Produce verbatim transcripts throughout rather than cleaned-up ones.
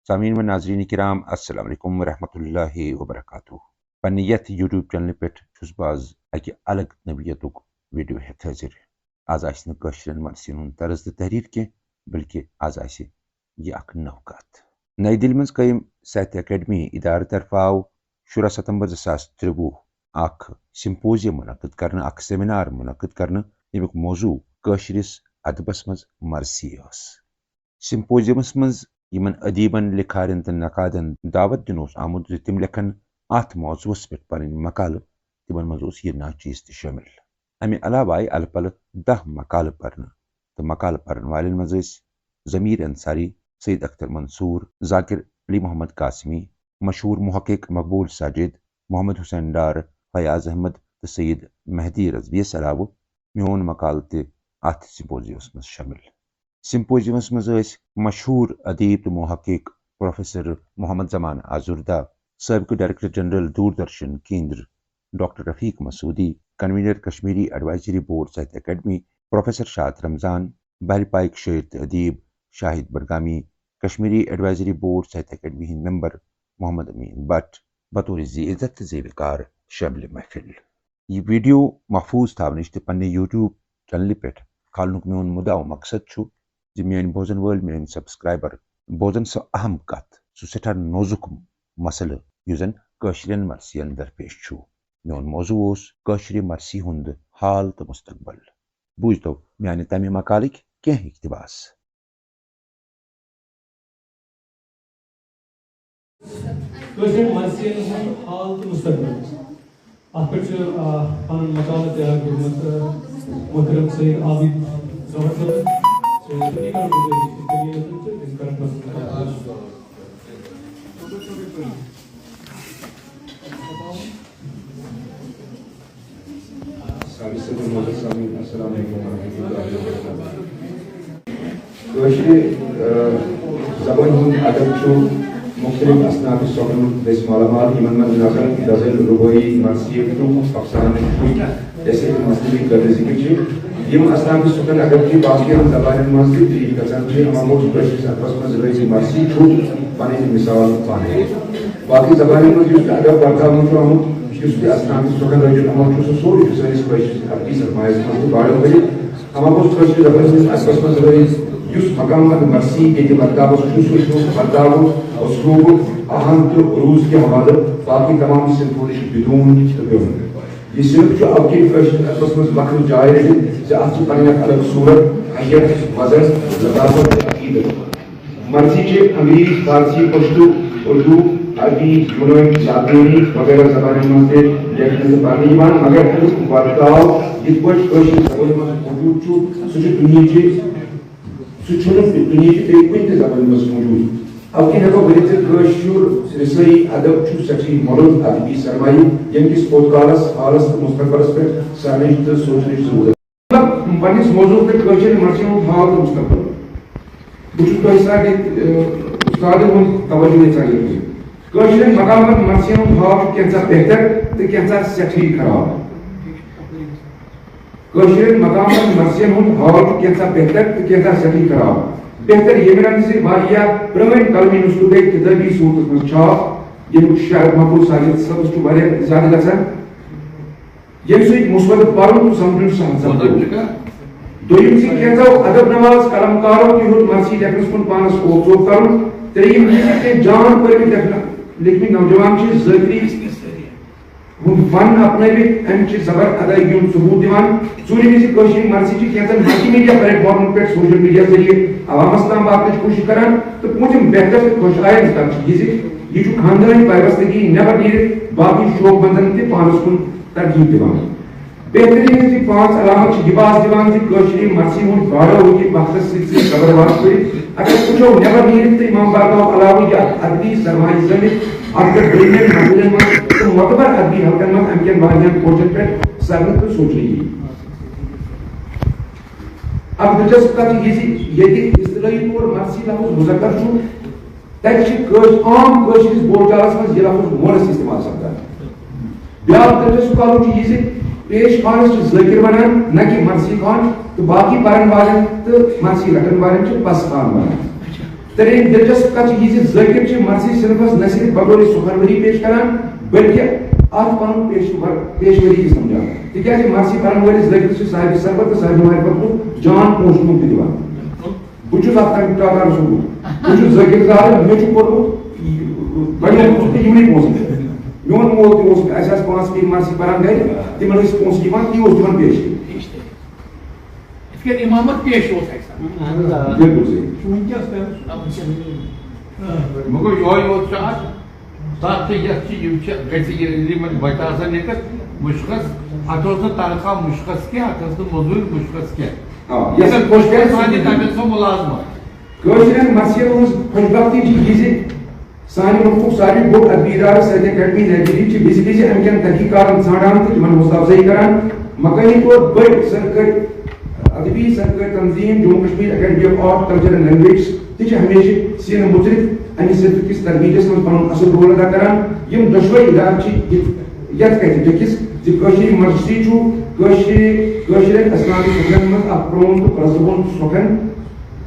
سامعین و ناظرین کرام، السلام علیکم ورحمۃ اللہ وبرکاتہ۔ پننہِ یتھ YouTube چینلہِ پٮ۪ٹھ چھُس بہٕ آز اکہِ الگ نوعیتُک ویڈیو ہٮ۪تھ حٲضِر۔ آز آسہِ نہٕ کٲشرٮ۪ن مرثین ہُنٛد طرز تہٕ تحریر کینٛہہ، بلکہِ آز آسہِ یہِ اکھ نٔو کتھ۔ نَیہِ دِلہِ منٛز قٲیِم ساہتیہ اکیڈمی ادارٕ طرفہٕ آو شُراہ ستمبر زٕ ساس ترٛوُہ اکھ سمپوزیم منعقد کرنہٕ، اکھ سیمینار منعقد کرنہٕ، ییٚمیُک موضوع کٲشرِس ادبس منٛز مرثی ٲس۔ سمپوزیمس منٛز یِمن ادیبن، لکھارٮ۪ن تہٕ نقادن دعوت دِنہٕ اوس آمُت زِ تِم لیکھن اتھ موضوعس پٮ۪ٹھ پنٕنۍ مقالہٕ، تِمن منٛز اوس یہِ ناچیز تہِ شٲمِل۔ امہِ علاوٕ آیہِ الہٕ پلہٕ دَہ مقالہٕ پرنہٕ، تہٕ مقالہٕ پرن والٮ۪ن منٛز ٲسۍ ضمیر انصاری، سید اختر منصور، ذاکر علی محمد قاسمی، مشہوٗر محقق مقبول ساجد، محمد حسین ڈار، فیاض احمد تہٕ سید مہدی رضویس علاوٕ میون مقالہٕ تہِ اتھ سمپوزیمس منٛز شٲمِل۔ سمپوزیمس منٛز ٲسۍ مشہوٗر ادیب تہٕ محقق پروفیسر محمد زمان آزردہ، سٲبقہٕ director general Doordarshan Kendra doctor Rafiq Masoodi, convener Kashmiri advisory board Sahitya academy professor Shad Ramzan, بحری پائیک شٲعر تہٕ ادیب Shahid Budgami, Kashmiri advisory board Sahitya academy ہٕنٛدۍ ممبر محمد امین بٹ، بطور ذی عزت تہٕ ذی وقار شٲمِلِ محفل۔ یہِ ویڈیو محفوظ تھاونٕچ تہٕ پننہِ YouTube چینلہِ پٮ۪ٹھ کھالنُک میون مُدعا و مقصد چھُ زِ میٲنۍ بوزن وٲلۍ، میٲنۍ سبسکرائبر بوزن سۄ اہم کتھ، سُہ سٮ۪ٹھاہ نوزُک مسلہٕ یُس زن کٲشرٮ۪ن مرثین درپیش چھُ۔ میون موضوع اوس کٲشرِ مرثی ہُنٛد حال تہٕ مستقبل۔ بوٗزتو میانہِ تمہِ مقالٕکۍ کینٛہہ اقتباس۔ کٲشرٮ۪ن مرثین ہُنٛد حال تہٕ مستقبل۔ اتھ پٮ۪ٹھ چھُ، آ، پنُن مقالہٕ تیار کوٚرمُت، آ، محترم سید عابد ظفر صٲبن۔ تہٕ تٔمۍ کرو گُزٲرِش زِ تٔمۍ یِیہِ تہٕ تٔمۍ کرن پتہٕ۔ سامعین، السلام علیکم ورحمۃ اللہ وبرکاتہ۔ کٲشرِ، آ، زبٲنۍ ہُنٛد ادب چھُ مُختٔلِف اصنافِ سۄخن دٔسۍ مالا مال، یِمن منٛز نظم، غزل، ربٲعی، مرثیہ، ٹُکھ، افسانہٕ، ٹُکھ، جیسے کہ مثنوی، غزلِ ذکر چھِ۔ یِم اصنافِ سۄخن اگر کہِ باقین زبانن منٛز تہِ پیش گژھان چھِ، اما موٗجوٗب کٲشرِس ادبس منٛز رٲضی مرثی چھُ پنٕنۍ مثال پانَے۔ باقی زبانن منٛز یُس تہِ ادب ورتاونہٕ چھُ آمُت، یُس تہِ اصنافِ سۄخن رٲضی عمل چھُ، سُہ سورُے چھُ سٲنِس کٲشرِس ادبی سرمایس منٛز تہِ باڑو کٔرِتھ۔ اما موٗجوٗب کٲشرِ زبانہِ ہٕنٛدِس ادبس منٛز رٲضی یُس مقامات مرثی ییٚتہِ ورتاوس چھُ، سُہ چھُ ورتاوُن اسلوبُک آہنگ تہٕ عروض کہِ حوالہٕ باقی تمام صنفو نِش بِدوٗن تہٕ بیوٚن۔ یہِ صنف چھُ اَوٕ کِنۍ کٲشرِس ادبس منٛز وقرٕ جاے رٔٹِتھ زِ اتھ چھِ پنٕنۍ اکھ الگ صوٗرت، حیت، وزن، لطافت تہٕ عقیدت۔ مرثی چھِ انگریزی، فارسی، پشتو، اردو، عربی، یونٲنۍ، لاطینی وغیرہ زبانن منٛز تہِ لیکھنہٕ تہٕ پرنہٕ یِوان، مگر امیُک ورتاو یِتھ پٲٹھۍ کٲشرِ زبٲنۍ منٛز موجود چھُ، سُہ چھُ دُنیہٕچہِ سُہ چھُنہٕ دُنیہٕچہِ بیٚیہِ کُنہِ تہِ زبٲنۍ منٛز موجود۔ اَوٕ کِنۍ ہٮ۪کو ؤنِتھ زِ کٲشُر رسٲیی ادب چھُ سٮ۪ٹھٕے مۄلُل ادبی سرمایہِ، ییٚمہِ کِس پوٚت کالس، حالس تہٕ مستقبلس پٮ۪ٹھ سرنٕچ تہٕ سونچنٕچ ضروٗرت۔ مطلب، پننِس موضوعس پٮ۪ٹھ کٲشِر مرثی ہُنٛد حال تہٕ مستقبل۔ بہٕ چھُس تۄہہِ سارنٕے، ٲہ، اُستادِ ہُنٛد توجہ یژھان یہِ کٲشرٮ۪ن مقامن مرثی ہُنٛد حال چھُ کینٛژھا بہتر تہٕ کینٛژھا سٮ۪ٹھٕے خراب۔ کٲشرٮ۪ن مقامن مرثین ہُنٛد حال چھُ کینٛژھا بہتر تہٕ کینٛژھا سٮ۪ٹھٕے خراب۔ بہتر ییٚمہِ رنٛگہٕ زِ واریاہ پرٛٲنۍ قلمی نسخہٕ گٔے کِتٲبی صوٗرتس منٛز چھاپ، ییٚمیُک شرح مقبول ساجد صٲبس چھُ واریاہ زیادٕ گژھان، ییٚمہِ سۭتۍ مُسودٕ پرُن تہٕ سمجھُن سہل سپدیو۔ دوٚیِم زِ کینٛژو ادب نواز قلمکارو تہِ ہیوٚت مرثی لیکھنس کُن پانس اوپ ژوپ کرُن۔ ترٛیٚیِم یہِ زِ کینٛہہ جان پٔرمٕتۍ لیکھنہٕ، لیکھمٕتۍ نوجوان چھِ ذٲکری ہُنٛد فن اپنٲوِتھ امہِ چہِ زبر ادائیگی ہُنٛد ثبوت دِوان۔ ژوٗرِم زِ کٲشِر مرثی چھِ کینٛژن ملٹی میڈیا پلیٹ فارمن پٮ۪ٹھ سوشل میڈیا ذٔریعہٕ عوامس تام واتنٕچ کوٗشش کران۔ تہٕ پوٗنٛژِم بہتر تہٕ خۄش آیند کتھ چھِ یہِ زِ یہِ چھُ خاندٲنی پیوستگی نٮ۪بر نیٖرِتھ باقٕے شوق منٛزن تہِ پانس کُن ترغیب دِوان۔ بہترین ہٕنٛز یہِ پانٛژھ علامت چھِ یہِ باس دِوان زِ کٲشرِ مرثی ہُنٛد باڈو ہیٚکہِ وقتس سۭتۍ سۭتۍ زبر واس کٔرِتھ۔ اگر وٕچھو، نٮ۪بر نیٖرِتھ تہٕ امام بارگاہُک علاوٕ یہِ اکھ ادبی سرمایہِ زٲنِتھ، اتھ پٮ۪ٹھ دوٚیمٮ۪ن محفلن منٛز تہٕ معتبر ادبی حلقن منٛز امہِ کٮ۪ن واریاہن کورسن پٮ۪ٹھ سرنہٕ تہٕ سونچنہٕ یی۔ اکھ دلچسپ کتھ چھِ یہِ زِ ییٚتہِ اصطلٲحی طور مرثی لفظ مذکر چھُ، تتہِ چھِ کٲش-، عام کٲشرِس بول چالس منٛز یہِ لفظ مونس استعمال سپدان۔ بیٛاکھ دلچسپ پہلو چھُ یہِ زِ پیش خانس چھِ ذٲکر ونان، نہ کہِ مرثی خان، تہٕ باقی پرن والٮ۪ن تہٕ مرثی رٹن والٮ۪ن چھِ پس خان ونان۔ ترٛیٚیِم دلچسپ کتھ چھِ یہِ زِ ذٲکر چھِ مرثی صنفس نہ صرف بطور سخنوری پیش کران، بلکہ اتھ پنُن پیشور، پیشوری تہِ سمجھان۔ تِکیازِ مرثی پرن وٲلِس ذٲکرس چھُ صاحب سربت تہٕ صاحب معرفت ہُنٛد جان پونٛسہٕ تہِ دِوان۔ بہٕ چھُس اتھ کامہِ ٹاٹا ثبوت۔ بہٕ چھُس ذٲکر زادٕ، مےٚ چھُ کوٚرمُت، بنیومُت تہٕ یِمنٕے پونٛسن پٮ۪ٹھ۔ میون مول تہِ اوس، اسہِ آسہٕ پانٛژھ پیر مرثی پران گرِ، تِمن ٲسۍ پونٛسہٕ یِوان، تی اوس تِمن پیش۔ یِتھ کٔنۍ امامت پیش اوس اَسہِ۔ اہن حظ، آ۔ بِلکُل صحیح۔ وٕنکیٚس تہِ حظ۔ آ، وٕنکیٚس۔ مگر یِہوٚے یوت چھُ اَتھ، تَتھ تہٕ یَتھ چھِ، یِم چھِ، گژھِ یہِ، یِمَن بَچہٕ آسان ییٚتٮ۪تھ مُشکَس، اَتھ اوس نہٕ تَنخواہ مُشکَس کینٛہہ، اَتھ ٲس نہٕ مٔزوٗرۍ مُشکَس کینٛہہ۔ آ، یَس یَتھ خۄش کَرِ سُہ سُہ وَنہِ دِ۔ تَتٮ۪تھ سۄ مُلازمَت۔ کٲشرٮ۪ن مرثیَن ہٕنٛز خۄش بختی چھِ یہِ زِ سانہِ مُلکُک ساروی بوٚڑ ادبی ادارٕ سید اکیڈمی نئی دہلی چھِ وِزِ وِزِ امہِ کٮ۪ن تحقیقاتن ژھانڈان تہٕ تِمن حوصلہٕ افزٲیی کران۔ مقٲمی طور بٔڑۍ سرکٲرۍ ادبی سرکٲرۍ تنظیٖم Jammu Kashmir academy of art, culture and language تہِ چھِ ہمیشہِ سینہٕ مُترِتھ امہِ صنفہٕ کِس ترویجس منٛز پنُن اصل رول ادا کران۔ یِم دۄشوے ادارٕ چھِ یِتھ، یتھ کتھِ بیٚکِس زِ کٲشِر مرثی چھُ کٲشرِ، کٲشرٮ۪ن اسلٲمی فکرن منٛز اکھ پرون تہٕ پرزٕوُن سۄکھن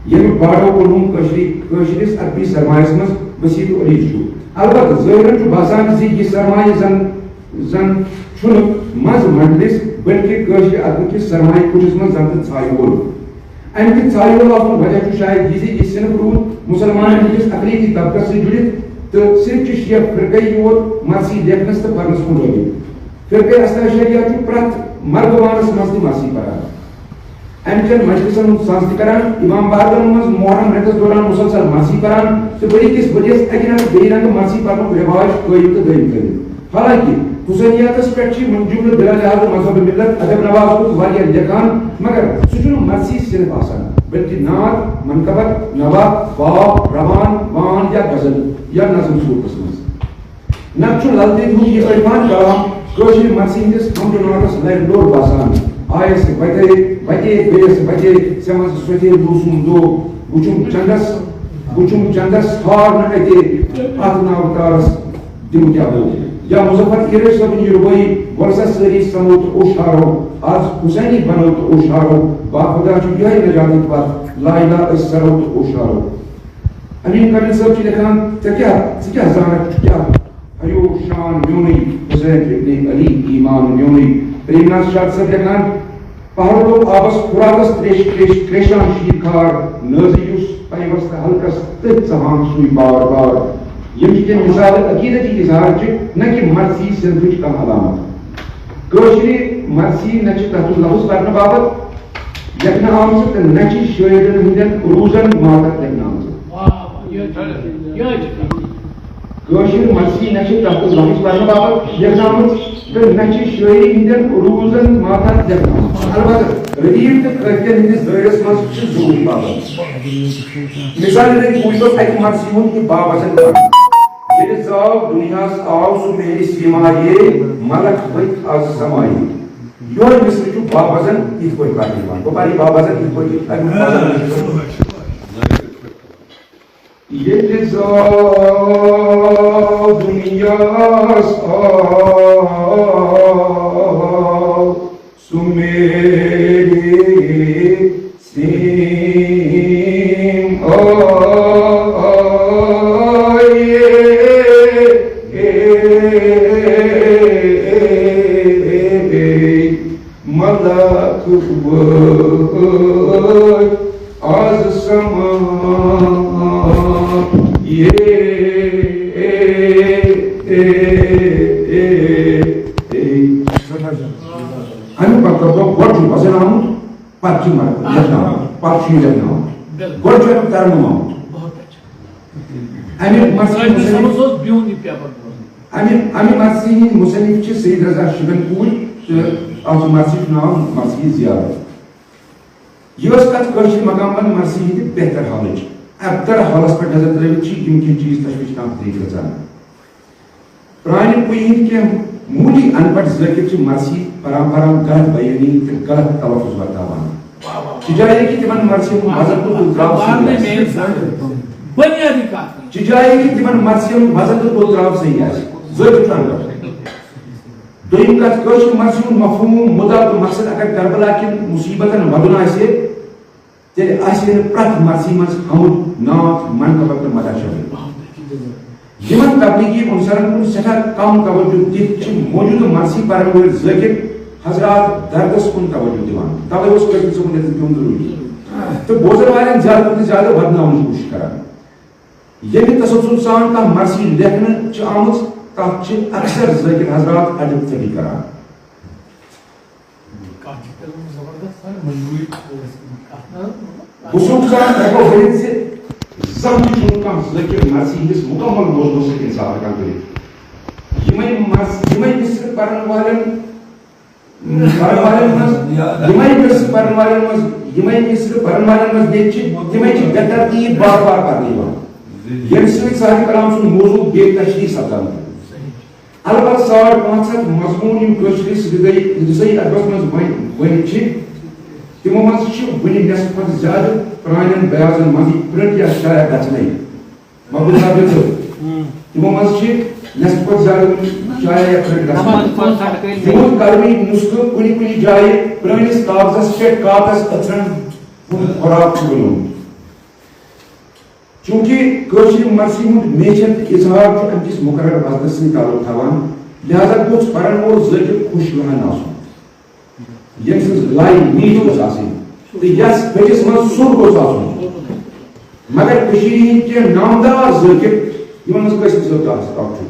ییٚمیُک باڈو علوم کٲشرِ، کٲشرِس ادبی سرمایس منٛز وسیع تہٕ عریض چھُ۔ البتہ ظٲہرن چھُ باسان زِ یہِ سرمایہِ زن، زن چھُنہٕ منٛز منڈلِس، بلکہِ کٲشرِ ادبہٕ کِس سرمایہِ کُٹھِس منٛز زن تہٕ ژھایہِ وول۔ امہِ کہِ ژھایہِ وول آسنُک وجہ چھُ شاید یہِ زِ یہِ صنف روٗد مُسلمانن ہٕنٛدِس اقلیتی طبقس سۭتۍ جُڑِتھ تہٕ صرف چھِ شیعہ فرقے یوت مرثی لیکھنس تہٕ پرنس کُن لٲگِتھ۔ فرقے اثنا عشریہ چھُ پرٛٮ۪تھ مردوانس منٛز تہِ مرثی پران۔ امہِ چٮ۪ن مجلسن ہُنٛد ساز تہِ کران، امام باغن منٛز محرم رٮ۪تس دوران مسلسل مرثی پران تہٕ ؤری کِس ؤرِیس اکہِ رنگہٕ بیٚیہِ رنگہٕ مرثی پرنُک رٮ۪واج قٲیِم تہٕ دٲیِم کٔرِتھ۔ حالانکہ حسینیاتس پٮ۪ٹھ چھِ منجملہٕ بلا لحاظ مذہب ملت ادب نواز کُن واریاہ لیکھان، مگر سُہ چھُنہٕ مرثی صرف آسان، بلکہ نعت، منقبت، نوا، باب، روان، وان یا غزل یا نظم صورتس منٛز۔ نتہٕ چھُ لل دٮ۪د ہُنٛد یہِ عرفان کلام کٲشرِ مرثی ہٕنٛدِس ہمدُناتس لرِ لوٚر باسان۔ آیس وتے، وتے، بیٚیس وتے، ژےٚ منٛز سۄتے لوٗسُم دو۔ وُچھُم چندس، وُچھُم چندس ہار نہٕ اتے، اتھ ناو تارس دِمہٕ کیٛاہ بو۔ یا مظفر ایرج صٲبٕنۍ یہِ رُبٲعی، وۄلسہ سٲری سمو تہٕ اوشارو، از حسینی بنو تہٕ اوشارو، باخدا چھُ یِہوٚے نجاتٕکۍ پتھ، لا الہ أسۍ سرو تہٕ اوشارو۔ امین کامل صٲب چھِ لیکھان، ژےٚ کیٛاہ، ژٕ کیٛاہ زانکھ، ژٕ کیٛاہ ہیو شان میونُے، حسین ابن علی ایمان میونُے۔ پریم ناز شاد صٲب لیکھان، پہاڑو آبس فراتس تریش، تریش، تریشان شیٖر کھار، نٲزِ یُس پیوستہٕ حلقس تٔتھۍ ژہان سُے بار بار۔ یِم چھِ کینٛہہ مثالہٕ عقیدتی اظہار چہِ، نہ کہ مرثی صنفٕچ کانٛہہ علامت۔ کٲشرِ مرثی نہ چھِ تحت اللفظ پرنہٕ باپتھ لیکھنہٕ آمژٕ تہٕ نہ چھِ شٲعرن ہٕنٛدٮ۪ن عروضن ماتحت لیکھنہٕ آمژٕ۔ واہ، واہ، یہِ حظ چھِ، یہِ حظ چھِ۔ کٲشِر مرثی نہ چھِ تحت اللفظ پرنہٕ باپتھ لیکھنہٕ آمٕژ تہٕ نہ چھِ شٲعری ہٕنٛدٮ۪ن عروضن ماتحت لیکھنہٕ آمٕژ۔ البتہ ردیف تہٕ قٲفِین ہٕنٛدِس دٲیرس منٛز چھِ ضروٗری پابند۔ مثالہِ رٔنگۍ بوٗزۍتو اَکہِ مرثی ہُنٛد یہِ باب وزن پرُن۔ ییٚلہِ زاو دُنیاہس آو سُہ میرِ سیمایے، ملک ؤتھۍ از سمایے۔ یورٕ مصرٕ چھُ باب وزن یِتھ پٲٹھۍ پرنہٕ یِوان۔ بہٕ پرٕ یہِ باب وزن یِتھ پٲٹھۍ، اَمیُک وزن چھُ ییٚلہِ زاو دُنیاہس آو سُہ میرِ سیم آیے، ملک وٲتۍ از سمایے۔ اَمہِ پتہٕ کَرو گۄڈٕ چھُ وزن آمُت، پتہٕ چھُ مر-، لیکھنہٕ آمُت، پتہٕ چھُ یہِ لیکھنہٕ آمُت۔ گۄڈٕ چھُ اَمیُک ترنُم آمُت۔ بہت اچھا۔ اَمیُک مرثی سٲنۍ حسین، سمجھ اوس بیوٚن یہِ پیپر برونٛہہ۔ اَمہِ، اَمہِ مرثی ہٕنٛدۍ مُصنِف چھِ سید رضا شِگن پوٗرۍ تہٕ اَتھ چھُ مرثی چھُ ناو مرثی زیارت۔ یہِ ٲس کتھ کٲشِر مقام بند مرثی ہٕنٛدِ بہتر حالٕچ۔ ابتر حالس پٮ۪ٹھ نظر ترٲوِتھ چھِ یِم کینٛہہ چیٖز تشویش ناک ترٛیش گژھان۔ پرٛانہِ پُیہِ ہٕنٛدۍ کینٛہہ موٗلی ان پڑھ ذٲکِر چھِ مرثی پران پران غلط بیٲنی تہٕ غلط تلفظ ورتاوان۔ چہِ جایہِ کہِ تِمن مرثی ہُنٛد وزن تہٕ تُل تراو صحیح آسہِ۔ بنیادی کتھ۔ چہِ جایہِ کہِ تِمن مرثی ہُنٛد وزن تہٕ تُل تراو صحیح آسہِ۔ ذٲکِر چھُ ان پڑھ۔ دوٚیِم کتھ، کٲشِر مرثی ہُنٛد مفہوم، مُدعا تہٕ مقصد اگر کربلا کٮ۪ن مُصیبتن ودُن آسہِ، تیٚلہِ آسہِ ہے نہٕ پرٛٮ۪تھ مرثی منٛز حمد، نعت، منقبت تہٕ مدح شٲمِل۔ یِمن تبلیغی عنصرن کُن سٮ۪ٹھاہ کم توجہ دِتھ چھِ موجودٕ مرثی پرن وٲلۍ ذٲکِر حضرات دردس کُن توجہ دِوان۔ توے اوس قٲضی صٲبُن ییٚتٮ۪تھ بِہُن ضروٗری۔ تہٕ بوزن والٮ۪ن زیادٕ کھۄتہٕ زیادٕ ودناونٕچ کوٗشش کران۔ ییٚمہِ تسلسل سان کانٛہہ مرثی لیکھنہٕ چھِ آمٕژ، تتھ چھِ اکثر ذٲکِر حضرات اڈٕب ژٔٹی کران۔ کتھ چھِ تیٚلہِ زبردست سان مجبوٗری اوس کتھ نہ، مطلب، خصوٗص سان ہٮ۪کو ؤنِتھ زِ زانٛہہ تہِ چھُنہٕ کانٛہہ ذٲکِر مرثی ہٕنٛدِس مُکمل بوزنس سۭتۍ انصاف ہٮ۪کان کٔرِتھ۔ یِمے مرث-، یِمے مصرٕ پرن والٮ۪ن، پرن والٮ۪ن منٛز، یِمے مصرٕ پرن والٮ۪ن منٛز، یِمے مصرٕ پرن والٮ۪ن منٛز ییٚتہِ چھِ، تِمے چھِ بے ترتیٖب بار بار پرنہٕ یِوان، ییٚمہِ سۭتۍ صاحب کلام سُنٛد موضوع بے تشریح سپدان چھُ۔ البتہ ساڑ پانٛژھ ہتھ مضموٗن یِم کٲشرِس رِضٲیی، رِضٲیی ادبس منٛز ؤنۍ، ؤنِتھ چھِ، تِمو منٛز چھِ وُنہِ نٮ۪صف کھۄتہٕ زیادٕ پرٛانٮ۪ن بیازن منٛزٕے پرنٹ یا شایع گژھنَے۔ مقبول صاحب ییٚتہِ، تِمو منٛز چھِ نٮ۪صف کھۄتہٕ زیادٕ وُنہِ شایع یا پرنٹ گژھنَے۔ یِہُنٛد قلمی نسخہٕ کُنہِ کُنہِ جایہِ پرٛٲنِس کاغذس پٮ۪ٹھ کاغذ أژرَن ہُنٛد خراب چھُ بنیومُت۔ چونکہ کٲشرِ مرثی ہُنٛد میچھر تہٕ اظہار چھُ اَمہِ کِس مُقرر وزنس سۭتۍ تعلق تھاوان، لہذا گوٚژھ پرن وول ذٲکر خوش لہن آسُن، ییٚمہِ سٕنٛز لے میٖٹھ گٔژھ آسٕنۍ تہٕ یَس پھٔٹِس منٛز سُر گوٚژھ آسُن۔ مگر کٔشیٖرِ ہٕنٛدۍ کینٛہہ نامدار ذٲکر، یِمن منٛز قٲسم صٲب تہِ اکھ چھُ،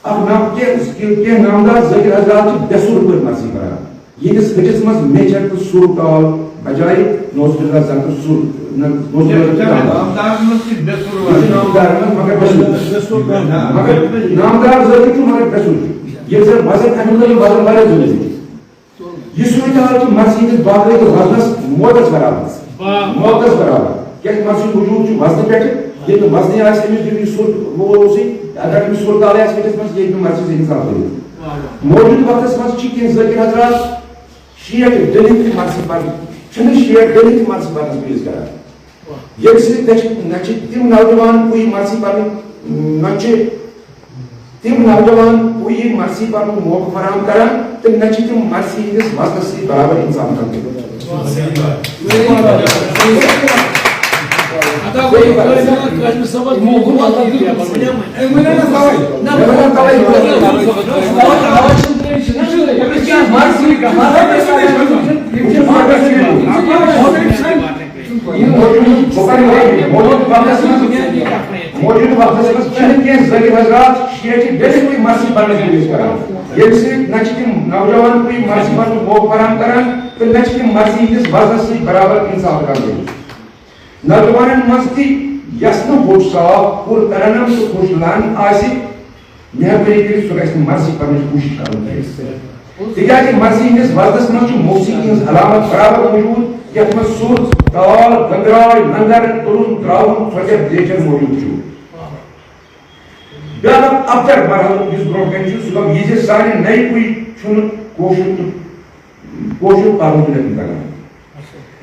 اکھ نام، کینٛہہ، کینٛہہ نامدار ذٲکر حضرات چھِ بے سُر پٲٹھۍ مرثی پران۔ یِہنٛدِس ۂٹِس منٛز میچھر تہٕ سُر تال بجایہِ نوزبِلہ زن تہٕ سُر، نہ، نوزبِلہ زن تہٕ تال۔ نامدارن منٛز چھِ بے سُر یہِ چھُ وَنان۔ نامدارن منٛز مگر بے سُر۔ بے سُر وَنان۔ مگر نامدار ذٲتی چھُ مگر بے سُر چھُ۔ ییٚلہِ زن وزن اَمیُک وزن واریاہ ضروٗری چھُ۔ یہِ صورتحال چھُ مرثی ہٕنٛدِس باقٲعدٕ وزنس موتس برابر۔ واہ۔ موتس برابر۔ کیٛازِ مرثی وجوٗد چھُ وزنہٕ پٮ۪ٹھٕ۔ ییٚلہِ نہٕ وزنٕے آسہِ أمِس دیُن یہِ سُر وول اوسُے، اگر أمِس سُر تالے آسہِ ۂٹِس منٛز، یہِ ہیٚکہِ نہٕ مرثی ذہنس آسٲنی۔ واہ واہ۔ موجودٕ وقتس منٛز چھِ کینٛہہ ذٲکر حضرات شیٹھ ڈٔلِتھ تہِ مرثی پرنہٕ، چھِنہٕ شیٹھ ڈٔلِتھ تہِ مرثی پرنس پلیز کران۔ ییٚمہِ سۭتۍ نہ چھِ، نہ چھِ تِم نوجوان پُیہِ مرثی پرنٕکۍ، نہ چھِ تِم نوجوان پُیہِ مرثی پرنُک موقعہٕ فراہم کران تہٕ نہ چھِ تِم مرثی ہٕنٛدِس وزنس سۭتۍ برابر انصاف کران۔ موجودٕ وقتس منٛز، موجودٕ وقتس منٛز چھِنہٕ کینٛہہ ذٲکر حضرات شیٹھ ڈٔلِتھ تہِ مرثی پرنس پلیز کران، ییٚمہِ سۭتۍ نہ چھِ تِم نوجوان پُیہِ مرثی پرنُک موقعہٕ فراہم کران تہٕ نہ چھِ تِم مرثی ہٕنٛدِس وزنس سۭتۍ برابر انصاف کران۔ نوجوانن منٛز تہِ یس نہٕ ہوٚٹ صاف، پُر ترنم تہٕ خوش لہن آسہِ، مہربٲنی کٔرِتھ سُہ گژھِ نہٕ مرثی پرنٕچ کوٗشش کرُن کینٛہہ۔ تِکیازِ مرثی ہٕنٛدِس وزنس منٛز چھُ موسیقی ہٕنٛز علامت برابر موجود، یتھ منٛز سُر، تال، گنگراے، ننگر، تُلُن، تراوُن، ژۄچر، دیچر موجود چھُ۔ بیٛاکھ اکھ ابتر مرحلہٕ یُس برٛونٛہہ کنہِ چھُ، سُہ گوٚو یہِ زِ سانہِ نَیہِ پُیہِ چھُنہٕ کٲشُر تہٕ کٲشُر پرُن تہٕ لیکھُن تگان۔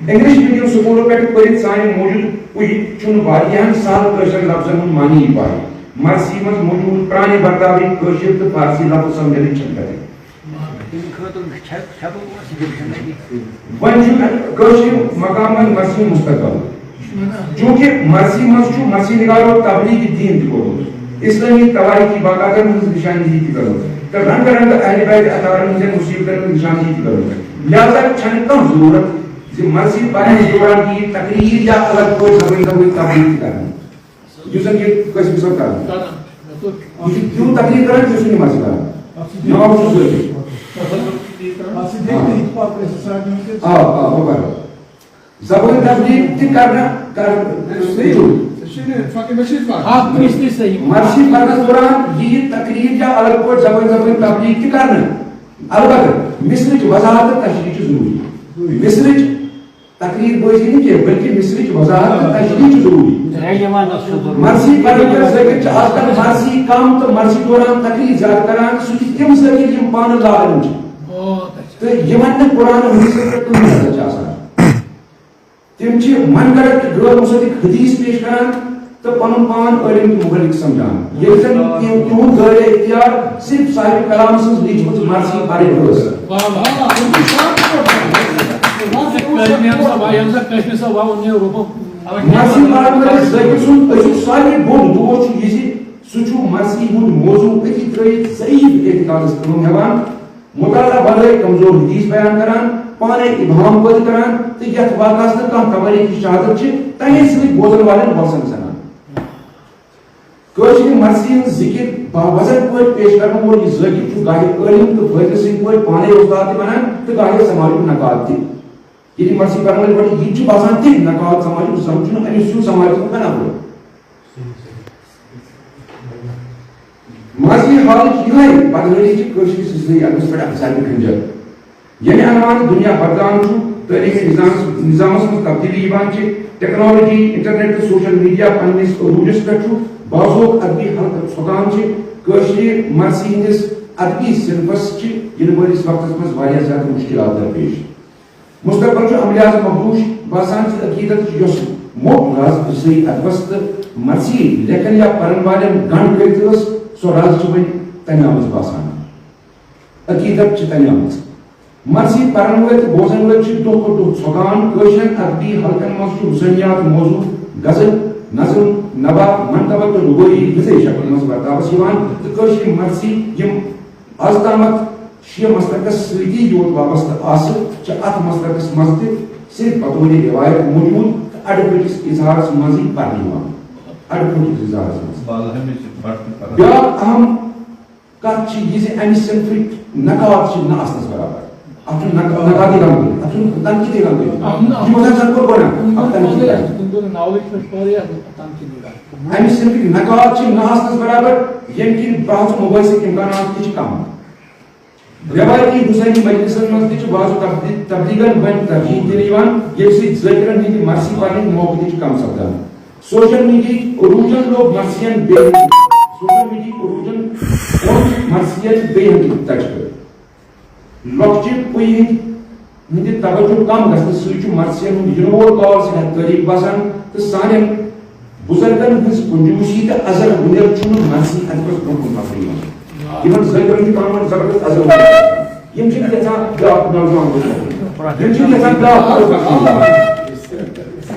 انگلش میڈیم سکولو پٮ۪ٹھ پٔرِتھ سانہِ موٗجوٗد پُیہِ چھُنہٕ واریاہن سہل کٲشرٮ۪ن لفظن ہُنٛد معنی یی پاے۔ مرثی منٛز موجود پرٛانہِ ورتاوٕکۍ کٲشِر تہٕ فارسی لفظ سمجھنٕچ چھَنہٕ تَتہِ۔ تَمہِ خٲطرٕ چھےٚ، چھےٚ بہٕ وَنان، وۄنۍ چھُ کٲشرِ مقامن مرثی مستقبل۔ چونکہ مرثی منٛز چھُ مرثی نگارو تبلیغ دین تہِ کوٚرمُت، اسلٲمی توٲریٖخی واقعاتن ہٕنٛز نشاندہی تہِ کٔرمٕژ، تہٕ رنگہٕ رنگہٕ اہل بیت اطہارن ہٕنٛزن مصیبتن ہٕنٛز نشاندہی تہِ کٔرمٕژ۔ لہذا چھنہٕ کانٛہہ ضروٗرت زِ مرثی پرنس دوران ییہِ تقریر یا الگ پٲٹھۍ زبٲنۍ زبٲنۍ تبلیغ تہِ کرنہٕ، یُس زن یہِ قٲسم صٲب کران۔ یہِ چھُ تیوٗت تقریر کران، یُس نہٕ یہِ مرثی کران۔ ناو چھُ ضروٗری۔ آ، آ، بہٕ کرٕ۔ زبٲنۍ تبلیغ تہِ کرنہٕ، کرنہٕ، ژٕ چھُکھ نہٕ فقیر بشیر پانہٕ۔ اکھ کٲنٛسہِ تہِ صحیح۔ مرثی پرنس دوران ییہِ تقریر یا الگ پٲٹھۍ زبٲنۍ زبٲنۍ تبلیغ تہِ کرنہٕ۔ البتہ مصرٕچ وضاحت تہٕ تشریح چھِ ضروٗری۔ مصرٕچ تقریر بٲزی نہٕ کینٛہہ، بلکہ مصرٕچ وضاحت تہٕ تشریح چھِ ضروٗری۔ مرثی پرن وٲلۍ ذٲکر چھِ آز کل مرثی کم تہٕ مرثی دوران تقریر زیادٕ کران، سُہ تہِ تِم ذٲکر یِم پانہٕ لاعلم چھِ۔ تہٕ یِمن نہٕ قرآن و حدیثس پٮ۪ٹھ کٕہٕنۍ نظر چھِ آسان۔ تِم چھِ من گھڑت تہٕ غٲر مصدق حدیث پیش کران تہٕ پنُن پان عٲلم تہٕ مبلغ سمجھان، ییٚلہِ زن تِہُنٛد دٲیرٕ اختیار صرف صاحب کلام سٕنٛز لیٖچھمٕژ مرثی پرٕنۍ ٲس۔ ییٚمہِ ساتہٕ، ییٚمہِ ساتہٕ کٲشرِ صٲب وَوُن یہِ روٚپُن۔ مرثی پرن وٲلِس ذٲکِر سُنٛد أزیُک ساروی بوٚڑ دوش چھُ یہِ زِ سُہ چھُ مرثی ہُنٛد موضوع أتی ترٲوِتھ ضعیف اعتقادس کٲم ہٮ۪وان، مطالعہ ورٲے کمزور حدیث بیان کران، پانے ابہام پٲدٕ کران تہٕ یتھ واقعس نہٕ کانٛہہ توٲریخی شہادت چھِ، تمے سۭتۍ بوزن والٮ۪ن وۄلسن ژھٕنان۔ کٲشرِ مرثی ہٕنٛز ذِکِر باوزن پٲٹھۍ پیش کرن وول یہِ ذٲکِر چھُ گاہہِ عٲلِم تہٕ فٲضلہٕ سٕنٛدۍ پٲٹھۍ پانے اُستاد تہِ بنان تہٕ گاہہِ سماجُک نقاد تہِ۔ ییٚلہِ مرثی پرن وٲلۍ گۄڈٕ یہِ تہِ چھُ باسان تہِ نقاد سماجُک، زن چھُنہٕ أمِس ہیوٗ سماجُک بناوُن۔ مرثی حالٕچ یِہے بدحٲلی چھِ کٲشرِس اصلٲحی ادبس پٮ۪ٹھ اکھ زرد خنجر۔ ییٚمہِ عنوانہٕ دُنیا بدلان چھُ، تعلیمی نظامس، نظامس منٛز تبدیلی یِوان چھِ، ٹیکنالوجی، انٹرنیٹ تہٕ سوشل میڈیا پننِس عروجس پٮ۪ٹھ چھُ، بازوق ادبی حلقہٕ ژھۄکان چھِ، کٲشرِ مرثی ہٕنٛدِس ادبی صنفس چھِ یِنہٕ وٲلِس وقتس منٛز واریاہ زیادٕ مشکلات درپیش۔ مستقبل چھُ امہِ لحاظہٕ مخدوش باسان زِ عقیدتٕچ یۄس موٚٹ رز اصلٲحی ادبس تہٕ مرثی لیکھن یا پرن والٮ۪ن گنڈ کٔرِتھ ٲس، سۄ رز چھِ وۄنۍ تنیامٕژ باسان۔ عقیدت چھِ تنیامٕژ۔ مرثی پرن وٲلۍ تہٕ بوزن وٲلۍ چھِ دۄہ کھۄتہٕ دۄہ ژھۄکان۔ کٲشرٮ۪ن ادبی حلقن منٛز چھُ حسینیات موضوع، غزل، نظم، نبا، منقبت تہٕ ربٲعی ہٕنٛزے شکلہِ منٛز ورتاوس یِوان تہٕ کٲشرِ مرثی، یِم از تامتھ شیعہ مسلکس سۭتی یوت وابستہٕ آسہٕ، چھِ اتھ مسلکس منٛز تہِ صرف بطور روایت موجود تہٕ اڈٕ پھٔٹِس اظہارس منٛزٕے پرنہٕ یِوان۔ اڈٕ پھٔٹِس اظہارس منٛز۔ بالہٕ ہمیشہِ بڑٕ تہِ پران۔ بیٛاکھ اہم کتھ چھِ یہِ زِ امہِ صنفٕکۍ نقاد چھِ نہٕ آسنس برابر۔ اتھ چھُنہٕ نق-، نقادی رنگ دِتھ، اتھ چھُنہٕ تنقیٖدی رنگ دِتھ۔ اتھ چھُنہٕ یہِ وۄتھان زن کوٚر گۄڈٕ، اتھ تنقیٖد کران۔ تُہُنٛد ناولٕچ چھِ أسۍ واریاہ تنقیٖدی رنگ۔ امہِ صنفٕکۍ نقاد چھِ نہٕ آسنس برابر، ییٚمہِ کِنۍ بحث و مباحثٕکۍ امکانات تہِ چھِ کم۔ روایتی حسینی مجلسن منٛز تہِ چھِ بعض تبدی-، تبلیغن وۄنۍ ترجیح دِنہٕ یِوان، ییٚمہِ سۭتۍ ذٲکرن ہٕنٛدِ مرثی پرنٕکۍ موقعہٕ تہِ چھِ کم سپدان۔ سوشل میڈیاہٕکۍ عروٗجن لوگ مرثین بیٚیہِ ہن-، سوشل میڈیاہٕکۍ عروٗجن اوٚن مرثین بیٚیہِ ہن تہِ تجربہٕ۔ لۄکچہِ پُیہِ ہٕنٛدِ ہٕنٛدِ توجہ کم گژھنہٕ سۭتۍ چھُ مرثین ہُنٛد یِنہٕ وول کال سٮ۪ٹھاہ تٲریخ باسان تہٕ سانٮ۪ن بُزرگن ہٕنٛز کنجوسی تہٕ ازر وُنٮ۪ر چھُنہٕ مرثی ادبس برونٛہہ کُن پکنہٕ یِوان۔ یِمن ذٲکرن چھُ پانہٕ ؤنۍ زبردست ازر وُنٮ۪ر۔ یِم چھِنہٕ یژھان بیٛاکھ نوجوان گوٚژھ وۄتھُن۔ یِم چھِنہٕ یژھان بیٛاکھ گوٚژھ وۄتھُن۔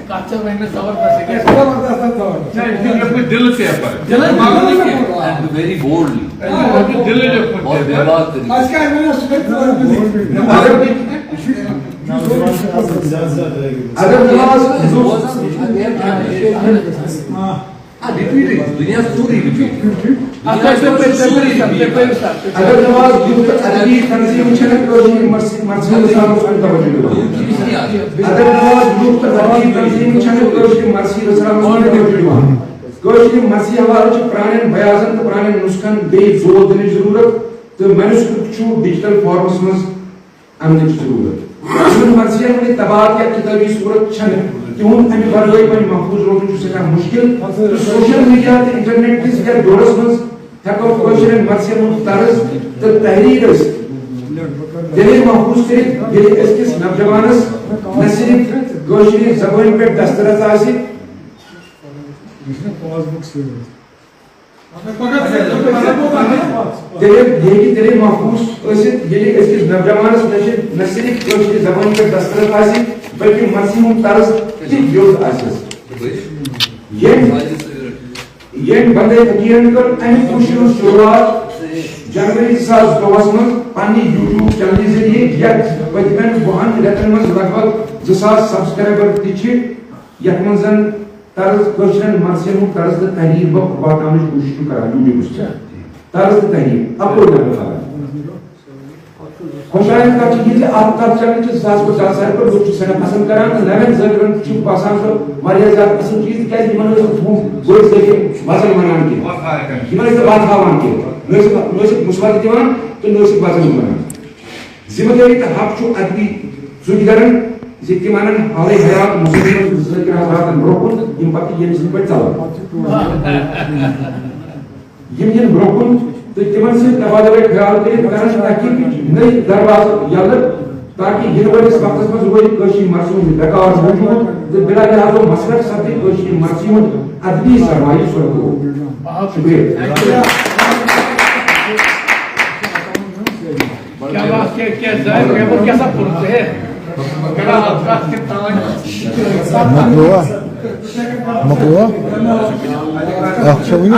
کتھ چھےٚ وۄنۍ مےٚ زبردست، یہِ کیٛاہ چھِ؟ زبردست، زبردست۔ نہ، یہِ چھُ لیوٚکھمُت دِلہٕ paper۔ دِلہٕ، دِلہٕ کیٛاہ؟ And very boldly۔ یہِ چھُ دِلہٕ لیوٚکھمُت اور paper۔ بے باک طریقے۔ اَسہِ کیٛاہ وَنو، سُہ گژھِ۔ اگر نماز آ، repeat۔ دُنیا سورُے repeat۔ دُنیا سورُے repeat۔ اگر نماز یُتھ ادبی تنظیم چھنہٕ کٲشِر مرثی، مرثی رسالس کُن توجہ دِوان۔ اگر نماز یُتھ ادبی تنظیم چھنہٕ کٲشِر مرثی رسالس کُن توجہ دِوان۔ کٲشِر مرثی حوالہٕ چھِ پرانٮ۪ن بیازن تہٕ پرانٮ۪ن نسخن بیٚیہِ زور دِنٕچ ضروٗرت تہٕ manuscript چھُ digital formس منٛز اننٕچ ضروٗرت۔ یِمن مرثین ہٕنٛدِ طباعت یا کِتٲبی صوٗرت چھنہٕ، تِہُنٛد امہِ ورٲے وۄنۍ محفوٗظ روزُن چھُ سٮ۪ٹھاہ مُشکِل، تہٕ social media تہٕ internet کِس یتھ دورس منٛز ہٮ۪کو کٲشرٮ۪ن مرثین ہُنٛد طرز تہٕ تحریر أسۍ تیٚلے محفوٗظ کٔرِتھ، ییٚلہِ أزکِس نوجوانس نہ صرف کٲشرِ زبٲنۍ پٮ۪ٹھ دسترس آسہِ، تیٚلہِ، یہِ ہیٚکہِ تیٚلے محفوٗظ ٲسِتھ، ییٚلہِ أزکِس نوجوانس نِش نہ صرف کٲشرِ زبٲنۍ پٮ۪ٹھ دسترس آسہِ، بلکہِ مرثی ہُنٛد طرز تہِ ویوٚد آسٮ۪س۔ ییٚمۍ، ییٚمۍ بندے فقیرن کٔر امہِ کوٗششہِ ہٕنٛز شروٗعات جنوری زٕ ساس زٕتووُہس منٛز پننہِ YouTube چینلہِ ذٔریعہٕ، یتھ پٔتمٮ۪ن وُہن رٮ۪تن منٛز لگ بگ زٕ ساس subscriber تہِ چھِ، یتھ منٛز زن طرز، کٲشرٮ۪ن مرثین ہُنٛد طرز تہٕ تحریر بہٕ واتناونٕچ کوٗشش چھُ کران YouTubeس پٮ۪ٹھ۔ طرز تہٕ تحریر، اپوز نمبر کران۔ خۄشحالہِ ہٕنٛز کتھ چھِ یہِ زِ اتھ، تتھ چنلہِ چھِ زٕ ساس پتہٕ زیادٕ ساروی کھۄتہٕ لُکھ چھِ سٮ۪ٹھاہ پسند کران تہٕ نوٮ۪ن ذٲکرن چھُ باسان سُہ واریاہ زیادٕ اصل چیٖز، تِکیازِ یِمن ٲسۍ نہٕ ہُم بٔڑۍ ذٔریعہٕ وزن ونان کینٛہہ۔ یِمن ٲسۍ نہٕ وتھ ہاوان کینٛہہ، نہ ٲسِکھ، نہ ٲسِکھ مثبت تہِ دِوان تہٕ نہ ٲسِکھ وزن تہِ ونان۔ ذمہٕ دٲری تہٕ حق چھُ ادبی ژوٗکِدارن زِ تِم انن حالٕے حیات مُسلِمن ذٲکر حضراتن برونٛہہ کُن، یِم پتہٕ ییٚمہِ سٕنٛدۍ پٲٹھۍ ژلن۔ یِم یِن برونٛہہ کُن تہٕ تِمن سۭتۍ تبادلہٕ خیال کٔرِتھ کرن تحقیقٕچ نٔے دروازٕ یلہٕ، تاکہ یِنہٕ وٲلِس وقتس منٛز روزِ کٲشِر مرثی ہُنٛد وقار موجود تہٕ بلا لحاظ و مسلک سپدِ کٲشِر مرثی ہُنٛد ادبی سرمایہِ سرخرو۔ شکریہ۔ کیا بات، کیا، کیا ظاہر، کیا بات، کیسا پھول ہے؟ مۄکلوا؟ مۄکلوا؟ اکھ چھا وُنہِ؟